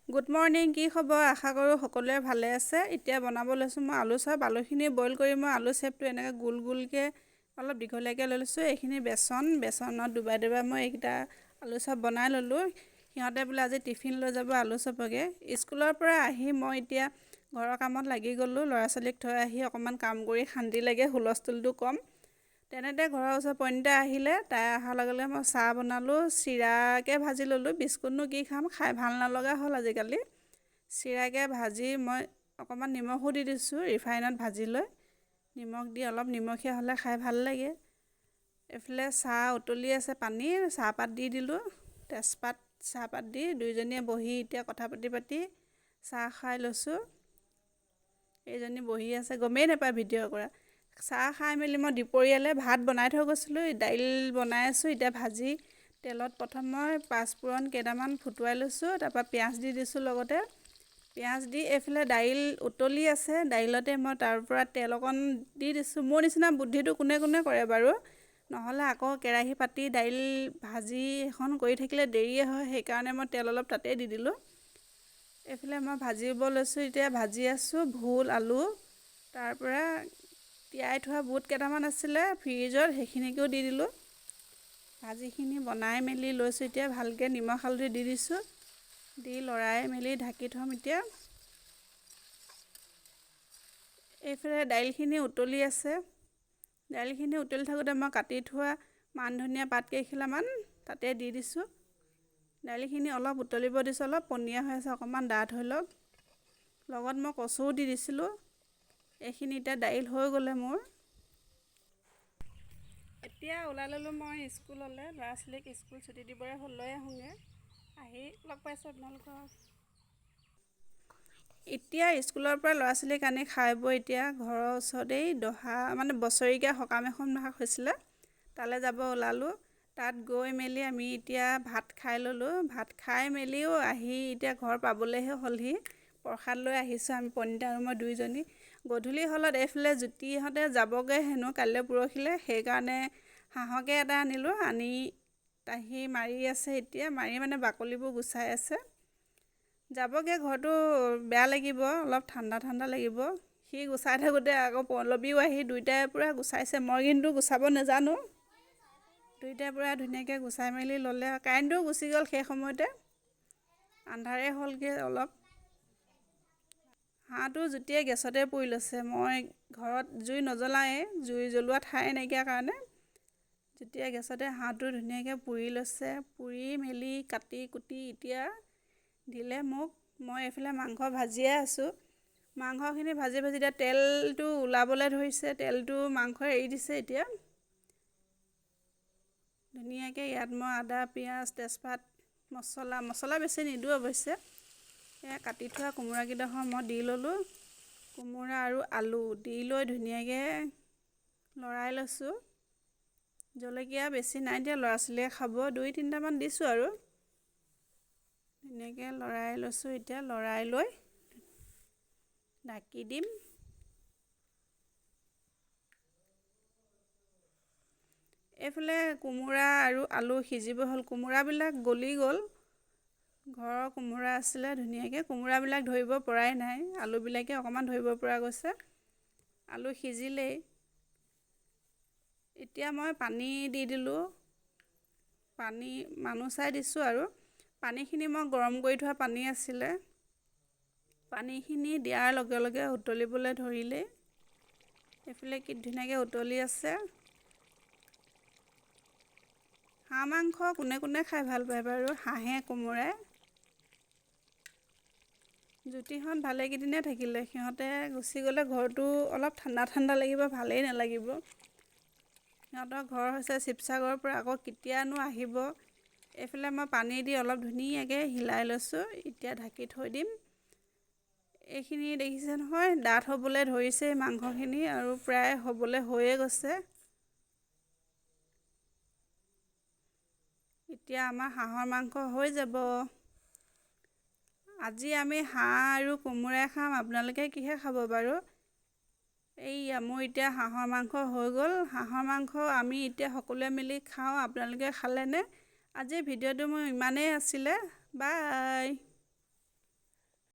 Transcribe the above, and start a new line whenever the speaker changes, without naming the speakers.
Good morning, কি খবৰ? আশা কৰোঁ সকলোৱে ভালে আছে। এতিয়া বনাব লৈছোঁ মই আলু চপ। আলুখিনি বইল কৰি মই আলু চেপটো এনেকৈ গোল গোলকৈ অলপ দীঘলীয়াকৈ লৈ লৈছোঁ। এইখিনি বেচন, বেচনত ডুবাই ডুবাই মই এইকেইটা আলু চপ বনাই ল'লোঁ। সিহঁতে বোলে আজি টিফিন লৈ যাব আলু চপকে। স্কুলৰ পৰা আহি মই এতিয়া ঘৰৰ কামত লাগি গ'লোঁ। ল'ৰা ছোৱালীক থৈ আহি অকণমান কাম কৰি শান্তি লাগে, হুলস্থুলটো কম। তেনেতে ঘৰৰ ওচৰৰ পণীতা আহিলে। তাই অহাৰ লগে লগে মই চাহ বনালোঁ, চিৰাকে ভাজি ল'লোঁ। বিস্কুটনো কি খাম, খাই ভাল নলগা হ'ল আজিকালি। চিৰাকে ভাজি মই অকণমান নিমখো দি দিছোঁ, ৰিফাইনত ভাজি লৈ নিমখ দি অলপ নিমখীয়া হ'লে খাই ভাল লাগে। এইফালে চাহ উতলি আছে, পানী চাহপাত দি দিলোঁ, তেজপাত চাহপাত দি দুইজনীয়ে বহি এতিয়া কথা পাতি পাতি চাহ খাই লৈছোঁ। এইজনী বহি আছে, গমেই নাপায় ভিডিঅ' কৰা। চাহ খাই মেলি মই দুপৰীয়ালৈ ভাত বনাই থৈ গৈছিলোঁ, দাইল বনাই আছোঁ এতিয়া। ভাজি তেলত প্ৰথম মই পাঁচফোৰণ কেইটামান ফুটুৱাই লৈছোঁ, তাৰপৰা পিঁয়াজ দি দিছোঁ লগতে। পিঁয়াজ দি এইফালে দাইল উতলি আছে, দাইলতে মই তাৰ পৰা তেল অকণ দি দিছোঁ। মোৰ নিচিনা বুদ্ধিটো কোনে কোনে কৰে বাৰু? নহ'লে আকৌ কেৰাহী পাতি দাইল ভাজি এখন কৰি থাকিলে দেৰিয়ে হয়, সেইকাৰণে মই তেল অলপ তাতেই দি দিলোঁ। এইফালে মই ভাজিব লৈছোঁ, এতিয়া ভাজি আছোঁ ভোল আলু। তাৰপৰা তিয়াই থোৱা বুট কেইটামান আছিলে ফ্ৰিজত, সেইখিনিকেও দি দিলোঁ। ভাজিখিনি বনাই মেলি লৈছোঁ এতিয়া, ভালকৈ নিমখ হালধি দি দিছোঁ, দি লৰাই মেলি ঢাকি থ'ম এতিয়া। এইফালে দাইলখিনি উতলি আছে। দাইলখিনি উতলি থাকোঁতে মই কাটি থোৱা মান ধনিয়া পাত কেইখিলামান তাতে দি দিছোঁ। দাইলখিনি অলপ উতলিব দিছোঁ, অলপ পনীয়া হৈ আছে, অকণমান ডাঠ হৈ লওক। লগত মই কচুও দি দিছিলোঁ। এইখিনি এতিয়া দাইল হৈ গ'লে মোৰ। এতিয়া ওলাই ল'লোঁ মই স্কুললৈ, ল'ৰা ছোৱালীক স্কুল ছুটি দিবৰে হ'ল, লৈ আহোঁগৈ। আহি লগ পাইছোঁ আপোনালোকক। এতিয়া স্কুলৰ পৰা ল'ৰা ছোৱালীক আনি খাই বৈ এতিয়া ঘৰৰ ওচৰতেই দহা মানে বছৰেকীয়া সকাম এখন ভাগ হৈছিলে, তালৈ যাব ওলালোঁ। তাত গৈ মেলি আমি এতিয়া ভাত খাই ল'লোঁ। ভাত খাই মেলিও আহি এতিয়া ঘৰ পাবলৈহে হ'লহি। প্ৰসাদ লৈ আহিছোঁ আমি পণীতা আৰু মই দুইজনী। গধূলি হ'লত এইফালে জ্যোতিহঁতে যাবগৈ হেনো কাইলৈ পৰহিলৈ, সেইকাৰণে হাঁহকে এটা আনিলোঁ। আনি আহি মাৰি আছে এতিয়া, মাৰি মানে বাকলিবোৰ গুচাই আছে। যাবগৈ, ঘৰটো বেয়া লাগিব, অলপ ঠাণ্ডা ঠাণ্ডা লাগিব। সি গুচাই থাকোঁতে আকৌ পল্লৱীও আহি দুইটাই পূৰা গুচাইছে। মই কিন্তু গুচাব নাজানো। দুইটাই পূৰা ধুনীয়াকৈ গুচাই মেলি ল'লে। কাৰেণ্টটোও গুচি গ'ল সেই সময়তে, আন্ধাৰে হ'লগৈ অলপ। হাঁহটো জ্যোতিয়ে গেছতে পুৰি লৈছে। মই ঘৰত জুই নজ্বলাওঁৱেই, জুই জ্বলোৱা ঠাই নাইকিয়া কাৰণে জ্যোতিয়ে গেছতে হাঁহটো ধুনীয়াকৈ পুৰি লৈছে। পুৰি মেলি কাটি কুটি এতিয়া দিলে মোক। মই এইফালে মাংস ভাজিয়ে আছোঁ। মাংসখিনি ভাজি ভাজি এতিয়া তেলটো ওলাবলৈ ধৰিছে, তেলটো মাংস এৰি দিছে এতিয়া ধুনীয়াকৈ। ইয়াত মই আদা পিঁয়াজ তেজপাত মছলা, মছলা বেছি নিদিওঁ অৱশ্যে। এয়া কাটি থোৱা কোমোৰাকেইডোখৰ মই দি ল'লোঁ। কোমোৰা আৰু আলু দি লৈ ধুনীয়াকৈ লৰাই লৈছোঁ। জলকীয়া বেছি নাই দিয়া, ল'ৰা ছোৱালীয়ে খাব, দুই তিনিটামান দিছোঁ আৰু। ধুনীয়াকৈ লৰাই লৈছোঁ এতিয়া। লৰাই লৈ ঢাকি দিম। এইফালে কোমোৰা আৰু আলু সিজিব হ'ল। কোমোৰাবিলাক গলি গ'ল, ঘৰৰ কোমোৰা আছিলে ধুনীয়াকৈ। কোমোৰাবিলাক ধৰিব পৰাই নাই, আলুবিলাকে অকণমান ধৰিব পৰা গৈছে। আলু সিজিলেই। এতিয়া মই পানী দি দিলোঁ। পানী মানুহ চাই দিছোঁ আৰু। পানীখিনি মই গৰম কৰি থোৱা পানী আছিলে। পানীখিনি দিয়াৰ লগে লগে উতলিবলৈ ধৰিলেই। এইফালে কি ধুনীয়াকৈ উতলি আছে। হাঁহ মাংস কোনে কোনে খাই ভাল পায় বাৰু, হাঁহে কোমোৰাই? জ্যোতিহঁত ভালেকেইদিনে থাকিলে, সিহঁতে গুচি গ'লে ঘৰটো অলপ ঠাণ্ডা ঠাণ্ডা লাগিব, ভালেই নালাগিব। সিহঁতৰ ঘৰ হৈছে শিৱসাগৰৰ পৰা, আকৌ কেতিয়ানো আহিব। এইফালে মই পানী দি অলপ ধুনীয়াকৈ হিলাই লৈছোঁ, এতিয়া ঢাকি থৈ দিম। এইখিনি দেখিছে নহয়, ডাঠ হ'বলৈ ধৰিছে মাংসখিনি আৰু প্ৰায় হ'বলৈ হৈয়ে গৈছে। এতিয়া আমাৰ হাঁহৰ মাংস হৈ যাব। আজি আমি হাঁহ আৰু কোমোৰাই খাম, আপোনালোকে কিহে খাব বাৰু? এইয়া মোৰ এতিয়া হাঁহৰ মাংস হৈ গ'ল। হাঁহৰ মাংস আমি এতিয়া সকলোৱে মিলি খাওঁ, আপোনালোকে খালেনে? আজিৰ ভিডিঅ'টো মোৰ ইমানেই আছিলে। বাই।